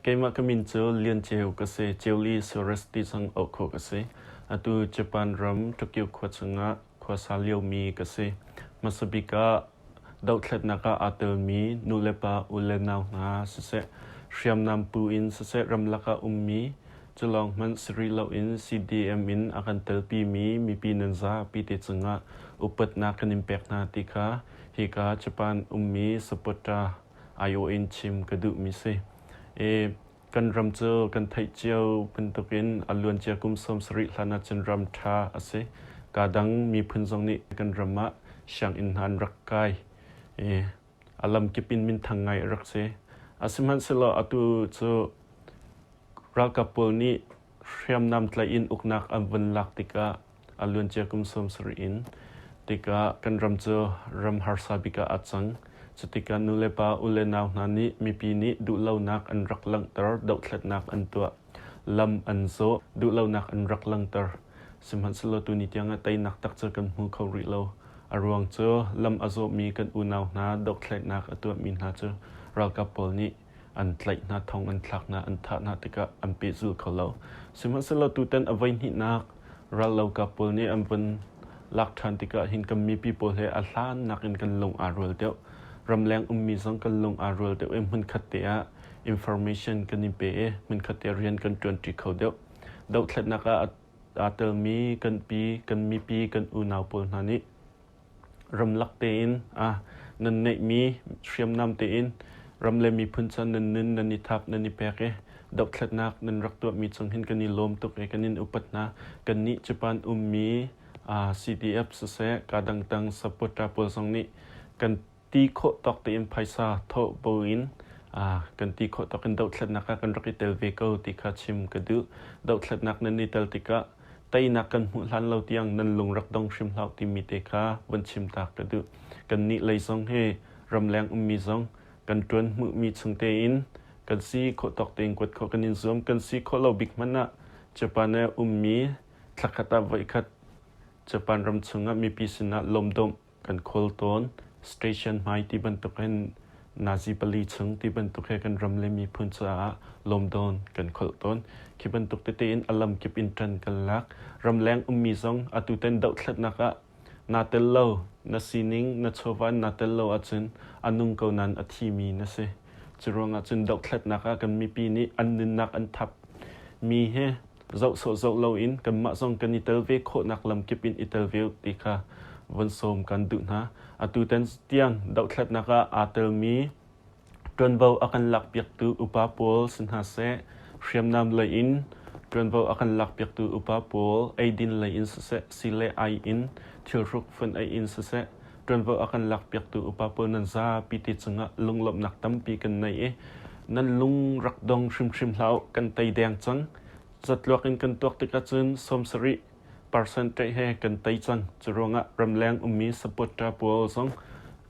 Keimah ka min cu Lian Ceu ka si. Ceuli Suarez ti zong auh khawh ka si. Atu Japan ram Tokyo khua chungah khuasa liomi ka si. Hmasa bik ah dohthlennak ah aa telmi nulepa u le nau hna siseh, hriamnam pu in siseh ramlak ah ummi cu lawng hmanh si rih loin CDM in a kan telpimi mipi nan zapi te cungah upatnak kan in pek hna ti kha hika Japan ummi supporter aiawh in chim ka duhmi si. I kan ram cu kan theih cio bantukin a luancia kum 70 hlan ahcun ram ṭha a si. Ka dang miphun zong nih kan ram ah sianginn hna an rak kai. I a lamkip in minthang ngai a rak si. Asihmanhsehlaw atu cu ralkap pawl nih hriamnam tlaih in uknak an vun lak tikah a luancia kum 70 in tikah kan ram cu ram harsa bik ah a cang. Cutikah nulepa u le nau hna nih mipi nih duhlonak an rak langhter, dohthlennak an tuah, lam an zawh, duhlonak an rak langhter. Sihmanhsehlaw tuni tiangah teinak tak cu kan hmu kho rih lo. A ruang cu lam a zawhmi kan unau hna dohthlennak a tuahmi hna cu ralkap pawl nih an tlaih hna, thong an thlak hna, an thah hna tikah an pehzul kho lo. Sihmanhsehlaw tutan a voihnihnak rallokap pawl nih an vun lak ṭhan tikah hin kan mipi pawl he a hlan nakin kan lung aa rual deuh. Ramleng ummi zong kan lung aa rual deuh i hmunkhat te ah information kan i pe i hmunkhat te rian kan ṭuanṭi kho deuh. Dohthlennak ah aa telmi kan pi, kan mipi, kan unau pawl hna nih ramlak tein nan neihmi hriamnam tein ram le miphun can nan nun nan i thap nan i pek i dothlatnak nan rak tuahmi cung hin kan i lawm tuk i kan in upat hna. Kannih Japan ummi CDF siseh kadang tang supporter pawl zong nih kan ti khawh tawk tein phaisa thawh buin kan ti khawh tawk in dothlatnak ah kan rak i tel ve ko ti kha chim ka duh. Dothlatnak nan i tel tikah teinak kan hmuh hlan lo tiang nan lung rak dong hrim hlah timi te kha von chim ta ka duh. Kannih lei zong hi ramleng ummi zong kan ṭuan hmuhmi chung tein kan si khawh tawk tein kuat khawh kan in zuam. Kan si khawh lo bik hmanh ah Japan ah ummi thlakhat ah voikhat Japan ram chungah mipi sinah lawmdawmh kan khawl tawn. Station hmai ti bantuk hin nazi pali chung ti bantuk he kan ram le miphun caah lawmdawn kan kholh tawn. Khi bantuk tete in a lamkip in ṭan kan lak. Ramleng ummi zong atu ten dohthlatnak ah naa tel lo, na sining, na chawva in naa tel lo ahcun a nung ko nain a thimi na si. Cu ruangah cun dohthlatnak ah kan mipi nih an nunnak an thap mi he zoh sawh zoh loin kanmah zong kan i tel ve khawhnak lamkip in i tel ve u ti kha von sawm kan duh hna. Atu tan tiang dohthlatnak ah aa telmi ṭuanvo a kan lakpiaktu upa pawl si hna seh, hriamnam lei in ṭuanvo a kan lakpiaktu upa pawl eidin lei in siseh, si le ai in thilhruk fun ei in siseh, ṭuanvo a kan lakpiaktu upa pawl nan zapi te cungah lunglawmhnak tampi kan nei i nan lung rak dong hrimhrim hlah u, kan tei deng cang. Zatluak in kan tuak tikah cun 70% he kan tei cang. Cu ruangah ramleng ummi supporter pawl zong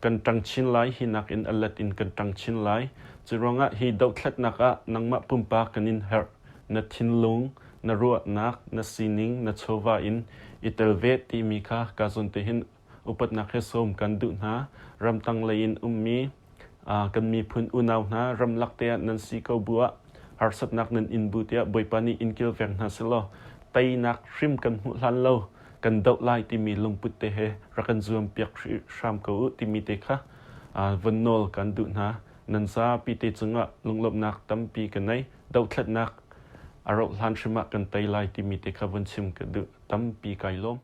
kan ṭang chin lai, hi nakin a let in kan ṭang chin lai. Cu ruangah hi dohthlatnak ah nangmah pumpak kan in herh. Na thinlung, na ruahnak, na sining, na chawva in i tel ve timi kha ka zawn te hin upatnak he sawm kan duh hna. Ramtang lei in ummi kan miphun unau hna ramlak te ah nan si ko bu ah harsatnak nan in bu tiah Bawipa nih in kilveng hna selaw teinak hrim kan hmuh hlan lo kan doh lai timi lungput te he rak kan zuam piak hram ko u timi te kha von nawl kan duh hna. Nan zapi te cungah lunglawmhnak tampi ka nei. Dohthlatnak a rauh hlan hrim ah kan tei lai timi te kha von chim ka duh. Tampi kai lawm.